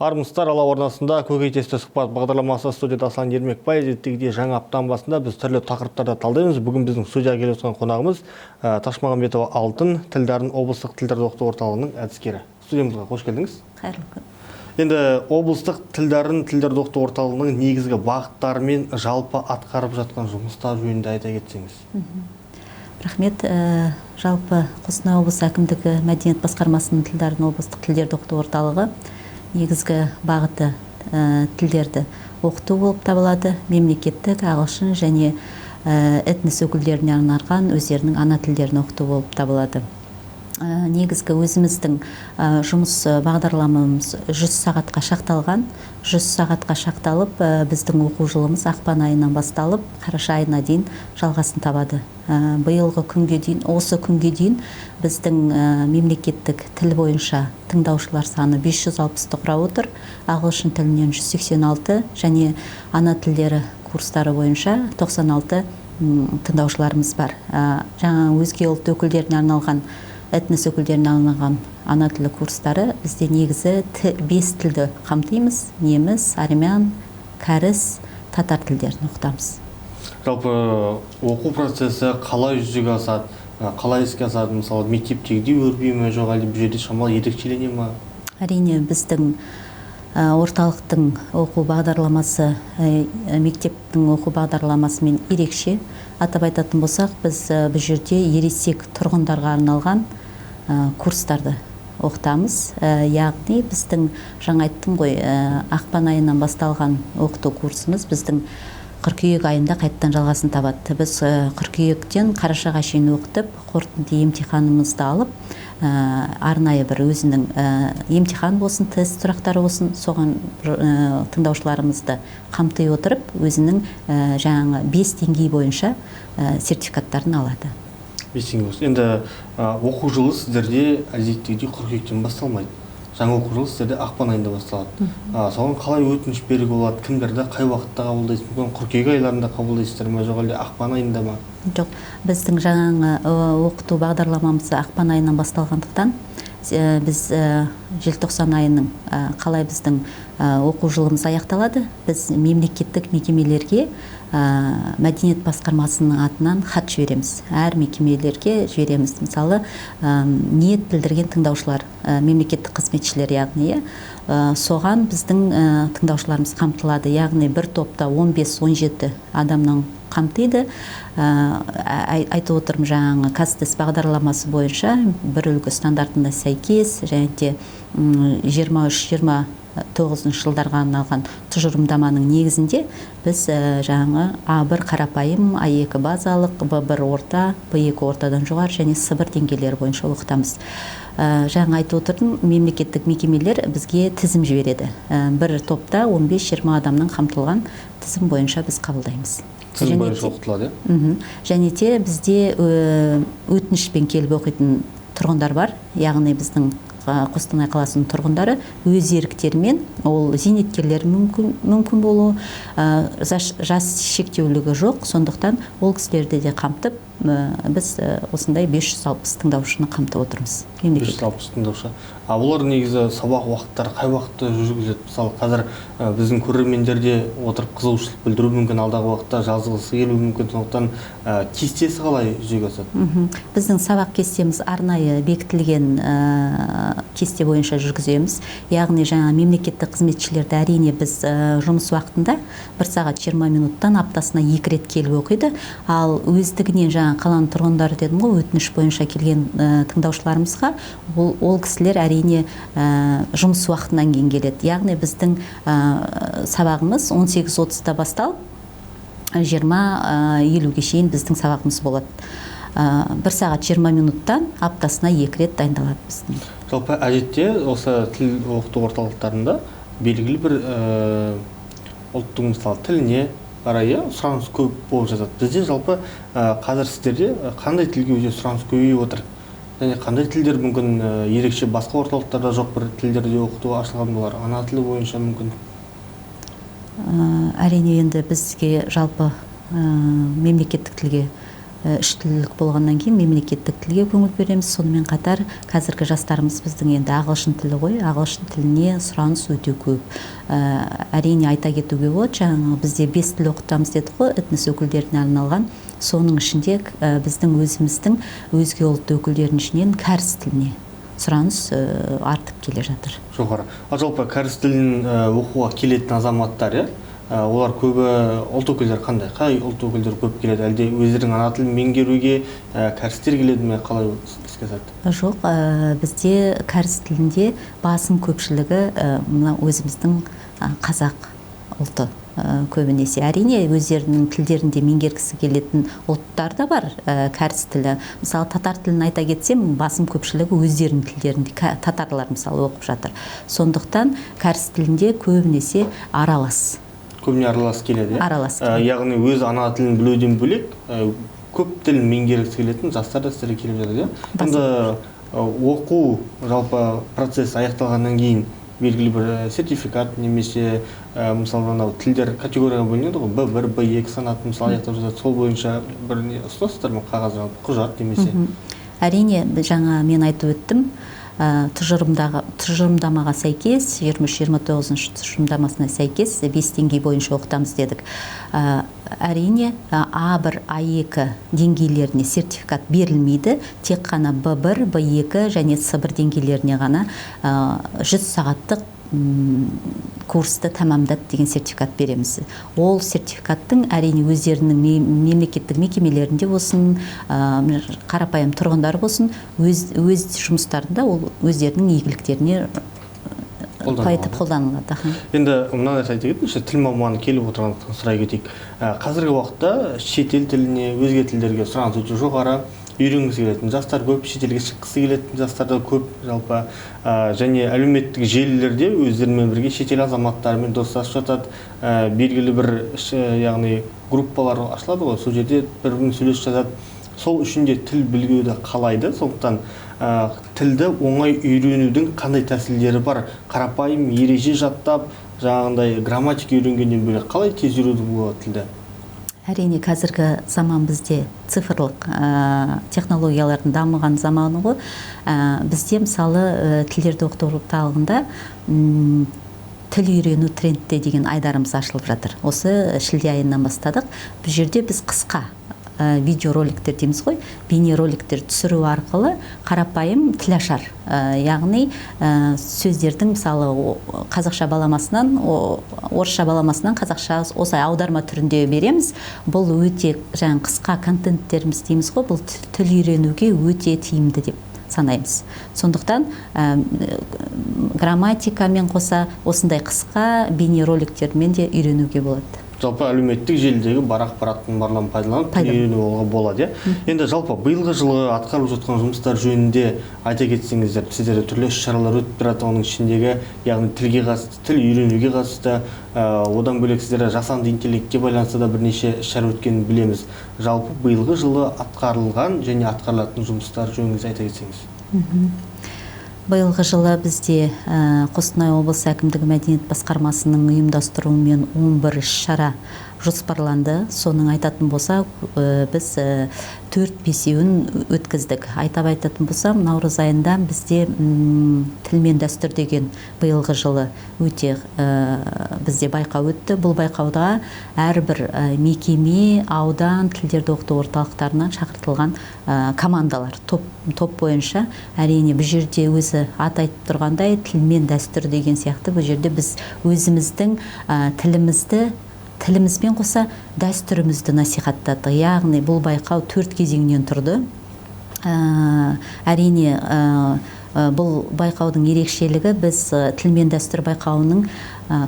Армысыздар, Алау арнасында көкейтесті сұхбат бағдарламасы, студияда Аслан Ермекбай. Әдеттегідей жаңа аптаның басында біз түрлі тақырыптарды талдаймыз. Бүгін біздің студияға келіп отырған қонағымыз Ташмағамбетова Алтын, Тілдарын облыстық тілдерді оқыту орталығының әдіскері. Студиямызға қош келдіңіз. Қайырлы күн. Енді облыстық Тілдарын тілдерді оқыту орталығының негізгі бағыттары мен жалпы атқарып жатқан жұмыстар жөнінде айта кетсеңіз. Рахмет. Жалпы Қостанай облысы әкімдігі мәдениет басқармасының Тілдарын облыстық тілдерді оқыту орталығы негізгі бағыты тілдерді оқыту болып табылады. Мемлекеттік, ағылшын және этнос өкілдеріне арналған өздерінің ана тілдерін оқыту болып табылады. Негізгі өзіміздің жұмыс бағдарламамыз 100 сағатқа шақталған. 100 сағатқа шақталып, біздің оқу жылымыз ақпан айынан басталып, қараша айына дейін жалғасын табады. Биылғы күнге дейін, осы күнге дейін біздің мемлекеттік тіл бойынша тыңдаушылар саны 560-ты құрап отыр. Ағылшын тілінен 186 және ана тілдері курстары бойынша 96 тыңдаушыларымыз бар. Жаңа өзге ұлт өкілдеріне арналған, этнос өкілдеріне арналған ана тілі курстары бізде негізі 5 тілді қамтимыз: неміс, армян, кәріс, татар тілдерін оқытамыз. Жалпы оқу процесі қалай жүзеге асады, қалай іске асады? Мысалы, мектептегідей өрби ме, жоқ әлде бұл жерде шамалы ерекшелене ме? Әрине, біздің орталықтың оқу бағдарламасы мектептің оқу бағдарламасымен ерекше. Атап айтатын болсақ, біз бұл жерде ересек тұрғындарға арналған курстарды оқытамыз. Яғни біздің, жаңа айттым ғой, ақпан айынан басталған оқыту курсымыз біздің қыркүйек айында қайтадан жалғасын табады. Біз қыркүйектен қарашаға шейін оқытып, қорытынды емтиханымызды алып, арнайы бір өзінің емтихан болсын, тест сұрақтары болсын, соған тыңдаушыларымызды қамти отырып, өзінің жаңағы 5 деңгей бойынша сертификаттарын алады. 5 деңгей болсын. Енді оқу жылы сіздерде әдеттегідей қыркүйектен басталмайды. Жаңа оқу жылы сіздерде ақпан айында басталады. Соған қалай өтініш беруге болады? Кімдерді қай уақытта қабылдайсыз? Мүмкін қыркүйек айларында қабылдайсыздар ма, жоқ әлде ақпан айында ма? Жоқ, біздің жаңағы оқыту бағдарламамыз ақпан айынан басталғандықтан, біз желтоқсан айының қалай біздің оқу жылымыз аяқталады, біз мемлекеттік мекемелерге мәдениет басқармасының атынан хат жібереміз. Әр мекемелерге жібереміз. Мысалы, ниет білдірген тыңдаушылар, мемлекеттік қызметшілер, яғни, соған біздің тыңдаушыларымыз қамтылады. Яғни бір топта 15-17 адамнан қамтиды. Айтып отырмын, жаңағы КазТест бағдарламасы бойынша бір үлгі стандартына сәйкес және де жиырма үш, жиырма тоғызыншы жылдарға арналған тұжырымдаманың негізінде біз жаңағы А1 қарапайым, А2 базалық, Б1 орта, Б2 ортадан жоғары және С1 деңгейлері бойынша оқытамыз. Жаңа айтып отырдым, мемлекеттік мекемелер бізге тізім жібереді. Бір топта 15-20 адамнан қамтылған тізім бойынша біз қабылдаймыз. Тізім бойынша оқытылады, иә? Және де бізде өтінішпен келіп оқитын тұрғындар бар, яғни біздің Қостанай қаласының тұрғындары өз еріктерімен, ол зейнеткерлер мүмкін болу, жас шектеулігі жоқ, сондықтан ол кісілерді де қамтып, біз осындай 560 тыңдаушыны қамтып отырмыз. Мемлекеттік. 560 тыңдаушы. А олар негізі сабақ уақыттары қай уақытта жүргізіледі? Мысалы, қазір біздің көрермендер де отырып қызығушылық білдіруі мүмкін, алдағы уақытта жазғысы келуі мүмкін, сондықтан кестесі қалай жүзеге асады? Біздің сабақ кестеміз арнайы бекітілген кесте бойынша жүргіземіз. Яғни жаңа мемлекеттік қызметшілерді әрине біз жұмыс уақытында 1 сағат 20 минуттан аптасына 2 рет келіп оқиды. Ал өздігінен жаңа қаланың тұрғындары дедім ғой, өтініш бойынша келген тыңдаушыларымызға ол кісілер әрине жұмыс уақытынан кейін келеді. Яғни біздің сабағымыз он сегіз отызда басталып, жиырма елуге шейін біздің сабағымыз болады. 1 сағат 20 минуттан аптасына 2 рет дайындалады біздің. Жалпы әдетте осы тіл оқыту орталықтарында белгілі бір ұлттың, мысалы, тіліне қарай, иә, сұраныс көп болып жатады. Бізде жалпы қазір сіздерде қандай тілге өте сұраныс көбейіп отыр? Және қандай тілдер мүмкін ерекше басқа орталықтарда жоқ бір тілдерде оқыту ашылған болар? Ана тілі бойынша мүмкін? Әрине, енді бізге жалпы мемлекеттік тілге Үш тілділік болғаннан кейін мемлекеттік тілге көңіл бөлеміз. Сонымен қатар қазіргі жастарымыз біздің енді ағылшын тілі ғой, ағылшын тіліне сұраныс өте көп. Әрине айта кетуге болады, жаңағы бізде 5 тіл оқытамыз дедік қой, этнос өкілдеріне арналған. Соның ішінде біздің өзіміздің өзге ұлт өкілдерінің ішінен кәріс тіліне сұраныс артып келе жатыр. Жоғары. Ал жалпы кәріс тілін оқуға келетін азаматтар, иә? Олар көбі ұлт өкілдері қандай? Қай ұлт өкілдері көп келеді? Әлде өздерінің ана тілін меңгеруге кәрістер келеді ме? Қалай іске асады? Жоқ, бізде кәріс тілінде басым көпшілігі мына өзіміздің қазақ ұлты көбінесе. Әрине өздерінің тілдерінде меңгергісі келетін ұлттар да бар, кәріс тілі. Мысалы, татар тілін айта кетсем, басым көпшілігі өздерінің тілдерінде татарлар мысалы оқып жатыр. Сондықтан кәріс тілінде көбінесе аралас. Көбіне аралас келеді, иә? Аралас келеді. Яғни өз ана тілін білуден бөлек, көп тіл меңгергісі келетін жастар да сіздерге келіп жатады, иә? Басым. Енді оқу жалпы процесі аяқталғаннан кейін белгілі бір сертификат немесе, мысалы, анау тілдер категорияға бөлінеді ғой, Б1, Б2 санатын мысалы аяқтап жатады, сол бойынша бір не ұсынасыздар ма, қағаз жалпы құжат немесе? Әрине, жаңа мен айтып өттім, тұжырымдамаға сәйкес, жиырма үш, жиырма тоғызыншы тұжырымдамасына сәйкес 5 деңгей бойынша оқытамыз дедік. Әрине, А1, А2 деңгейлеріне сертификат берілмейді, тек қана Б1, Б2 және С1 деңгейлеріне ғана 100 сағаттық курсты тәмамдады деген сертификат береміз. Ол сертификаттың әрине өздерінің мемлекеттік мекемелерінде болсын, қарапайым тұрғындар болсын, өз жұмыстарында ол өздерінің игіліктеріне Қолданылады. Қолданылады, аха. Енді мына нәрсе айта кетейінші, тіл маманы келіп отырғандықтан сұрай кетейік. Қазіргі уақытта шетел тіліне, өзге тілдерге сұраныс өте жоғары, үйренгісі келетін жастар көп, шетелге шыққысы келетін жастар да көп жалпы. Және әлеуметтік желілерде өздерімен бірге шетел азаматтарымен достасып жатады. Белгілі бір яғни группалар ашылады ғой, сол жерде бір-бірімен сөйлесіп жатады. Сол үшін де тіл білуді қалайды. Сондықтан, тілді оңай үйренудің қандай тәсілдері бар? Қарапайым ереже жаттап, жаңағындай грамматика үйренгеннен бөлек қалай тез үйренуге болады тілді? Әрине, қазіргі заман бізде цифрлық технологиялардың дамыған заманы ғой. Бізде мысалы, тілдерді оқыту орталығында, тіл үйрену трендте деген айдарымыз ашылып жатыр. Осы шілде айынан бастадық. Бұл жерде біз қысқа видеороликтер дейміз ғой, бейнероликтер түсіру арқылы қарапайым тіл ашар. Яғни, сөздердің мысалы, қазақша баламасынан, орысша баламасынан қазақша осылай аударма түрінде береміз. Бұл өте жаңа қысқа контенттеріміз дейміз ғой, бұл тіл үйренуге өте тиімді деп санаймыз. Сондықтан, грамматикамен қоса осындай қысқа бейнероликтермен де үйренуге болады. Жалпы әлеуметтік желідегі бар ақпараттың барлығын пайдаланып, Пайдаланып. үйреніп алуға болады, иә? Енді жалпы биылғы жылғы атқарылып жатқан жұмыстар жөнінде айта кетсеңіздер, сіздерде түрлі іс-шаралар өтіп тұрады, оның ішіндегі, яғни тілге қатысты, тіл үйренуге қатысты, одан бөлек сіздерде жасанды интеллектке байланысты да бірнеше іс-шара өткенін білеміз. Жалпы биылғы жылы атқарылған және атқарылатын жұмыстар жөнінде айта кетсеңіз. Биылғы жылы бізде, Қостанай облысы әкімдігі мәдениет басқармасының ұйымдастыруымен 11 іс-шара жоспарланды. Соның айтатын болсақ, біз, төрт-бесеуін өткіздік. Айтап айтатын болсам, наурыз айында бізде, тіл мен дәстүр деген биылғы жылы өте, бізде байқау өтті. Бұл байқауда әрбір, мекеме, аудан, тілдерді оқыту орталықтарынан шақыртылған, командалар топ бойынша. Әрине, бұл жерде өзі ат айтып тұрғандай, тіл мен дәстүр деген сияқты бұл жерде біз өзіміздің, тілімізді тілімізбен қоса дәстүрімізді насихаттадық. Яғни бұл байқау 4 кезеңнен тұрды. Әрине, бұл байқаудың ерекшелігі біз, тіл мен дәстүр байқауының,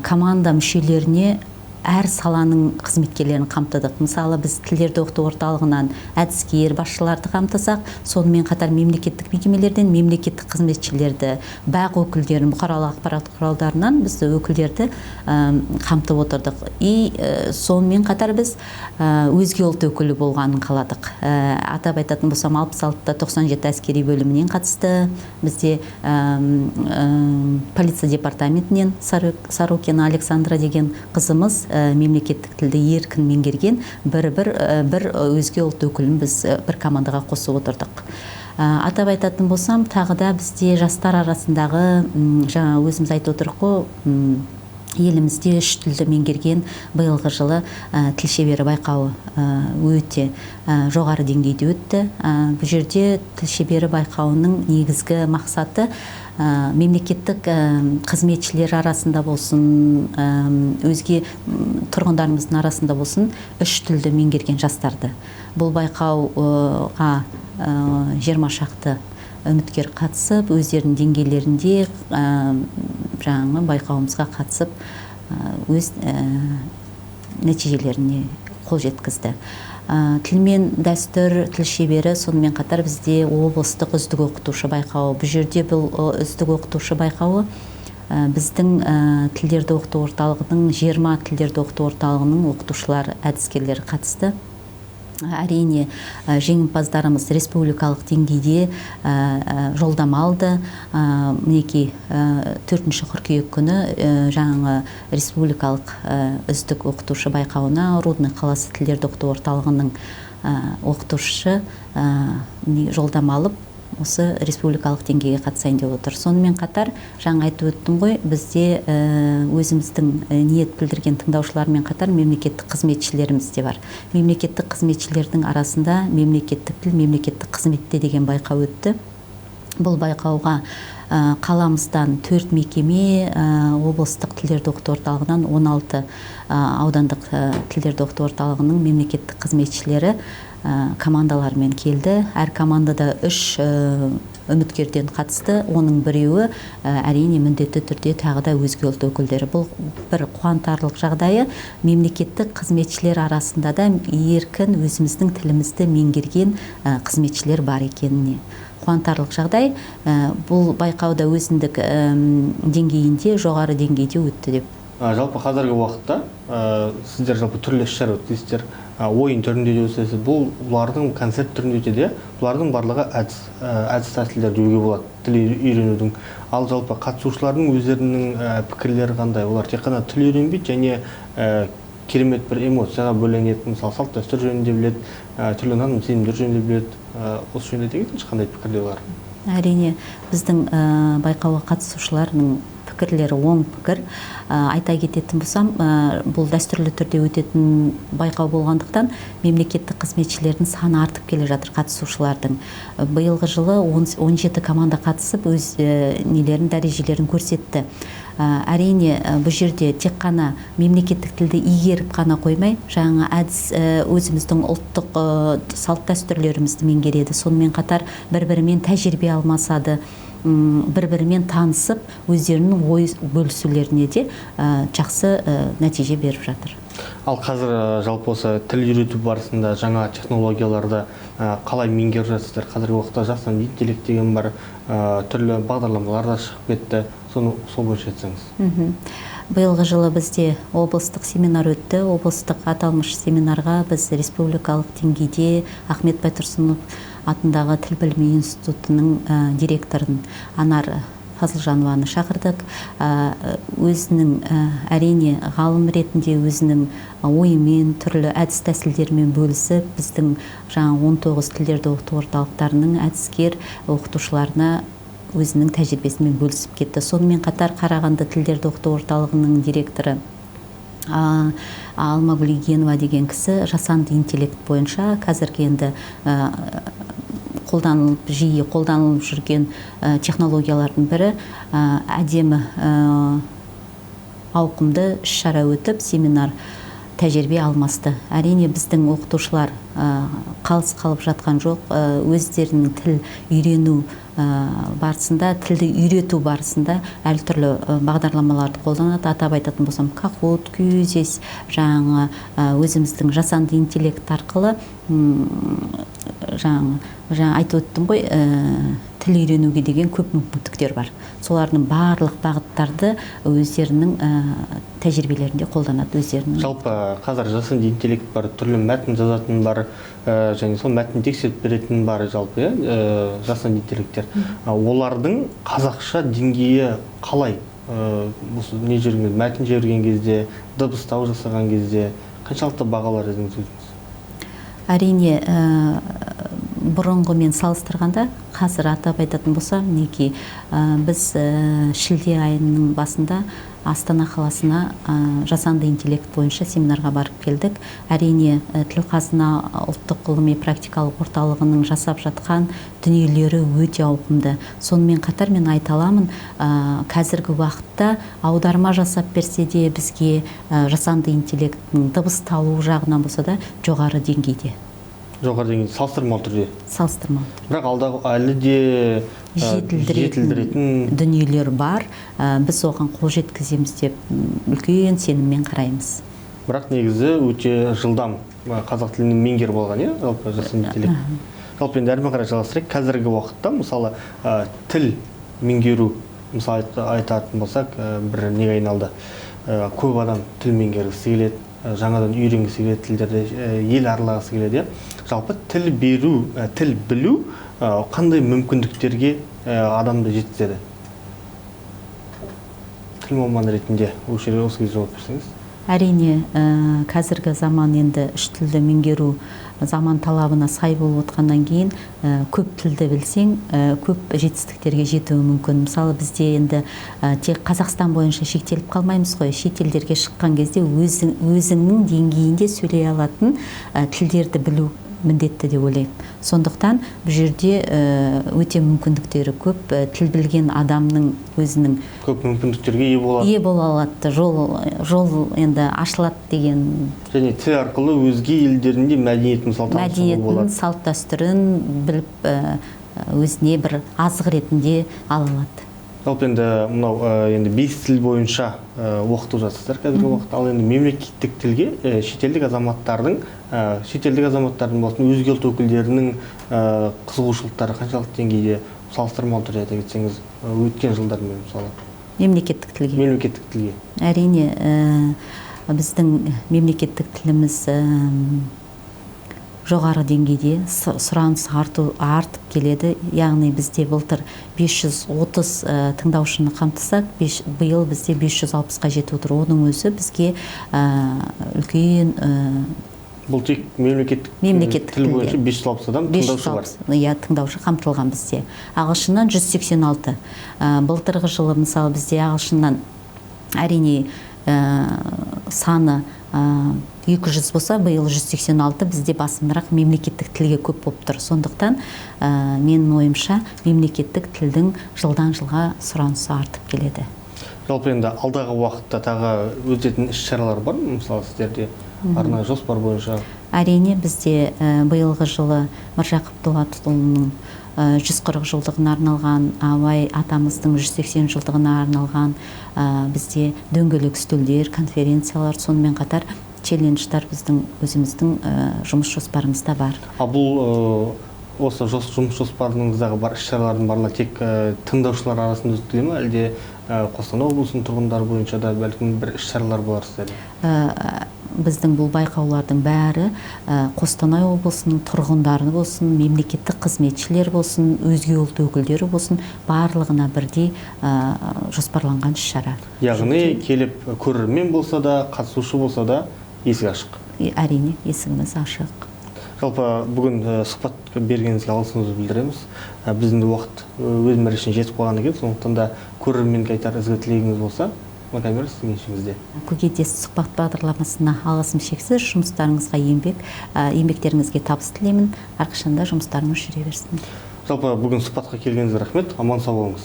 команда мүшелеріне әр саланың қызметкерлерін қамтыдық. Мысалы, біз тілдерді оқыту орталығынан әдіскер басшыларды қамтысақ, сонымен қатар мемлекеттік мекемелерден мемлекеттік қызметшілерді, бақ өкілдерін, бұқаралық ақпарат құралдарынан біз өкілдерді, қамтып отырдық. И, сонымен қатар біз, өзге ұлт өкілі болғанын қаладық. Атап айтатын болсам, алпыс алтыда тоқсан жеті әскери бөлімінен қатысты. Бізде, полиция департаментінен Сорокина Александра деген қызымыз, мемлекеттік тілді еркін меңгерген бір өзге ұлт өкілін біз бір командаға қосып отырдық. Атап айтатын болсам, тағы да бізде жастар арасындағы, жаңа өзіміз айтып отырдық қой, елімізде үш тілді меңгерген биылғы жылы тіл шебері байқауы өте жоғары деңгейде өтті. Бұл жерде тіл шебері байқауының негізгі мақсаты мемлекеттік қызметшілер арасында болсын, өзге тұрғындарымыздың арасында болсын, үш тілді меңгерген жастарды. Бұл байқауға 20 шақты үміткер қатысып, өздерінің деңгейлерінде жаңағы байқауымызға қатысып, өз нәтижелеріне қол жеткізді. Тіл мен дәстүр, тіл шебері, сонымен қатар бізде облыстық үздік оқытушы байқауы. Бұл жерде бұл үздік оқытушы байқауы біздің тілдерді оқыту орталығының 20 тілдерді оқыту орталығының оқытушылар, әдіскерлері қатысты. Әрине, жеңімпаздарымыз республикалық деңгейде жолдама алды. Мінекей, 4 қыркүйек күні жаңағы республикалық үздік оқытушы байқауына Рудный қаласы тілдерді оқыту орталығының оқытушысы жолдама алып, осы республикалық деңгейге қатысайын деп отыр. Сонымен қатар, жаңа айтып өттім ғой, бізде өзіміздің ниет білдірген тыңдаушылармен қатар мемлекеттік қызметшілеріміз де бар. Мемлекеттік қызметшілердің арасында мемлекеттік тіл, мемлекеттік қызметте деген байқау өтті. Бұл байқауға қаламыздан 4 мекеме, облыстық тілдерді оқыту орталығынан 16 аудандық тілдерді оқыту орталығының мемлекеттік қызметшілері командалармен келді. Әр командада 3 үміткерден қатысты. Оның біреуі әрине міндетті түрде тағы да өзге ұлт өкілдері. Бұл бір қуантарлық жағдайы, мемлекеттік қызметшілер арасында да еркін өзіміздің тілімізді меңгерген қызметшілер бар екеніне. Қуантарлық жағдай, бұл байқауда өзіндік деңгейінде, жоғары деңгейде өтті деп. Жалпы қазіргі уақытта сіздер жалпы түрлі іс-шара өткізесіздер, ойын түрінде де өткізесіз, бұл бұлардың концерт түрінде өтеді, бұлардың барлығы әдіс тәсілдер деуге болады тіл үйренудің. Ал жалпы қатысушылардың өздерінің пікірлері қандай? Олар тек қана тіл үйренбейді және керемет бір эмоцияға бөленеді, мысалы салт дәстүр жөнінде біледі, түрлі наным сенімдер жөнінде біледі. Осы жөнінде деген қандай пікірлер бар? Әрине, біздің байқауға қатысушылардың пікірлері оң пікір. Айта кететін болсам, бұл дәстүрлі түрде өтетін байқау болғандықтан мемлекеттік қызметшілердің саны артып келе жатыр қатысушылардың. Биылғы жылы 17 команда қатысып, өз нелерін, дәрежелерін көрсетті. Әрине, бұл жерде тек қана мемлекеттік тілді игеріп қана қоймай, жаңа әдіс өзіміздің ұлттық салт дәстүрлерімізді меңгереді. Сонымен қатар бір-бірімен тәжірибе алмасады, бір-бірімен танысып, өздерінің ой бөлісулеріне де жақсы нәтиже беріп жатыр. Ал қазір жалпы осы тіл үйрету барысында жаңа технологияларды қалай меңгеріп жатырсыздар? Қазіргі уақытта жасанды интеллект деген бар, түрлі бағдарламалар да шығып кетті. Соны сол бойынша айтсаңыз. Биылғы жылы бізде облыстық семинар өтті. Облыстық аталмыш семинарға біз республикалық деңгейде Ахмет Байтұрсынов атындағы тіл білімі институтының директорын Анар Фазылжанованы шақырдық. Өзінің әрине ғалым ретінде өзінің ойымен, түрлі әдіс тәсілдерімен бөлісіп, біздің жаңа 19 тілдерді оқыту орталықтарының әдіскер оқытушыларына өзінің тәжірибесімен бөлісіп кетті. Сонымен қатар Қарағанды тілдерді оқыту орталығының директоры Алмагүл Игенова деген кісі жасанды интеллект бойынша қазіргі енді қолданылып, жиі қолданылып жүрген технологиялардың бірі, әдемі ауқымды іс-шара өтіп, семинар тәжірибе алмасты. Әрине, біздің оқытушылар қалыс қалып жатқан жоқ, өздерінің тіл үйрену барысында, тілді үйрету барысында әртүрлі бағдарламаларды қолданады. Атап айтатын болсам, Kahoot, Quizizz, жаңа өзіміздің жасанды интеллект арқылы, жаңа айтып өттім ғой, тіл үйренуге деген көп мүмкіндіктер бар. Солардың барлық бағыттарды өздерінің тәжірибелерінде қолданады, өздерінің. Жалпы қазір жасанды интеллект бар, түрлі мәтін жазатын бар, және сол мәтін тексеріп беретін бар, жалпы, жасанды интеллекттер. Олардың қазақша деңгейі қалай? Осы не жіберген, мәтін жіберген кезде, дыбыстау жасаған кезде қаншалықты бағалар едіңіз өзіңіз? Әрине, бұрынғымен салыстырғанда қазір атап айтатын болсам, мінекей, біз шілде айының басында Астана қаласына жасанды интеллект бойынша семинарға барып келдік. Әрине, Тіл қазына ұлттық ғылыми практикалық орталығының жасап жатқан дүниелері өте ауқымды. Сонымен қатар мен айта аламын, қазіргі уақытта аударма жасап берсе де бізге жасанды интеллекттің дыбысталу жағынан болса да жоғары деңгейде. Жоғары деңгейде, салыстырмалы түрде. Салыстырмалы. Бірақ алдағы әлі де жетілдіретін дүниелер бар. Біз оған қол жеткіземіз деп үлкен сеніммен қараймыз. Бірақ негізі өте жылдам қазақ тілінің меңгеріп алған, иә, жалпы жасанды интеллект. Жалпы енді әрмен қарай жалғастырайық. Қазіргі уақытта, мысалы, тіл меңгеру, мысалы, айтатын болсақ, бір неге айналды. Көп адам тіл меңгергісі келеді, жаңадан үйренгісі келеді, тілдерді, ел аралағысы келеді, иә. Жалпы тіл беру, тіл білу қандай мүмкіндіктерге адамды жеткізеді? Тіл маманы ретінде осы жерге осы кезде жауап берсеңіз. Әрине, қазіргі заман енді үш тілді меңгеру заман талабына сай болып отқаннан кейін, көп тілді білсең, көп жетістіктерге жетуі мүмкін. Мысалы, бізде енді тек Қазақстан бойынша шектеліп қалмаймыз ғой. Шетелдерге шыққан кезде өзіңнің деңгейінде сөйлей алатын тілдерді білу міндетті деп ойлаймын. Сондықтан бұл жерде өте мүмкіндіктері көп. Тіл білген адамның өзінің көп мүмкіндіктерге ие болады. Ие бола алады. Жол енді ашылады деген. Және тіл арқылы өзге елдерінде мәдениетін, салт дәстүрін Мәдениетін, болады. салт дәстүрін біліп, өзіне бір азық ретінде ала алады. Жалпы енді мынау, енді 5 тіл бойынша оқытып жатырсыздар қазіргі уақытта. Ал енді мемлекеттік тілге, шетелдік азаматтардың болсын, өзге ұлт өкілдерінің, қызығушылықтары қаншалықты деңгейде, салыстырмалы түрде айта кетсеңіз, өткен жылдармен мысалы? Мемлекеттік тілге. Мемлекеттік тілге. Әрине, біздің мемлекеттік тіліміз жоғары деңгейде, сұраныс артып келеді. Яғни бізде былтыр 530 тыңдаушыны қамтысақ, биыл бізде 560-қа жетіп отыр. Оның өзі бізге үлкен, Бұл тек мемлекеттік мемлекеттік тіл бойынша тілде. 560 адам Бес тыңдаушы жүз бар. алпыс, иә, тыңдаушы қамтылған бізде. Ағылшыннан 186. Былтырғы жылы мысалы бізде ағылшыннан әрине, саны, 200 болса, биыл 186, бізде басымырақ мемлекеттік тілге көп болып тұр. Сондықтан, менің ойымша, мемлекеттік тілдің жылдан жылға сұранысы артып келеді. Жалпы енді алдағы уақытта тағы өтетін іс-шаралар бар ма? Мысалы, сіздерде арнайы жоспар бойынша? Әрине, бізде, биылғы жылы Міржақып Дулатұлының, 140 жылдығына арналған, Абай атамыздың 180 жылдығына арналған, бізде дөңгелек үстелдер, конференциялар, сонымен қатар челлендждер біздің өзіміздің, жұмыс жоспарымызда бар. Ал бұл, осы жұмыс жоспарыңыздағы бар іс-шаралардың барлығы тек, тыңдаушылар арасында өткізіле ме, әлде, Қостанай облысының тұрғындары бойынша да бәлкім бір іс-шаралар болар сіздерде? Біздің бұл байқаулардың бәрі, Қостанай облысының тұрғындары болсын, мемлекеттік қызметшілер болсын, өзге ұлт өкілдері болсын, барлығына бірдей, жоспарланған іс-шара. Яғни келіп көрермен болса да, қатысушы болса да есік ашық. Әрине, есігіміз ашық. Жалпы бүгін, сұхбат бергеніңізге алғысымызды білдіреміз. Біздің де уақыт, өз мәресіне жетіп қалған екен, сондықтан да көрерменге айтар ізгі тілегіңіз болса, камера сіздің еншіңізде. Көкейтесті сұхбат бағдарламасына алғысым шексіз, жұмыстарыңызға еңбектеріңізге табыс тілеймін. Әрқашанда жұмыстарыңыз жүре берсін. Жалпы бүгін сұхбатқа келгеніңізге рахмет. Аман сау болыңыз.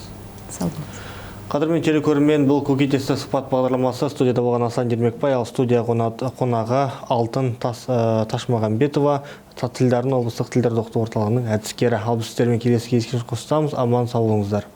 Сау болыңыз. Қадірмен телекөрермен, бұл көкейтесті сұхбат бағдарламасы. Студияда болған Асан Ермекбай, ал студия қонағы Алтын Ташмағамбетова, Тілдарын облыстық тілдерді оқыту орталығының әдіскері. Ал біз сіздермен келесі кездескенше қоштасамыз. Аман сау болыңыздар.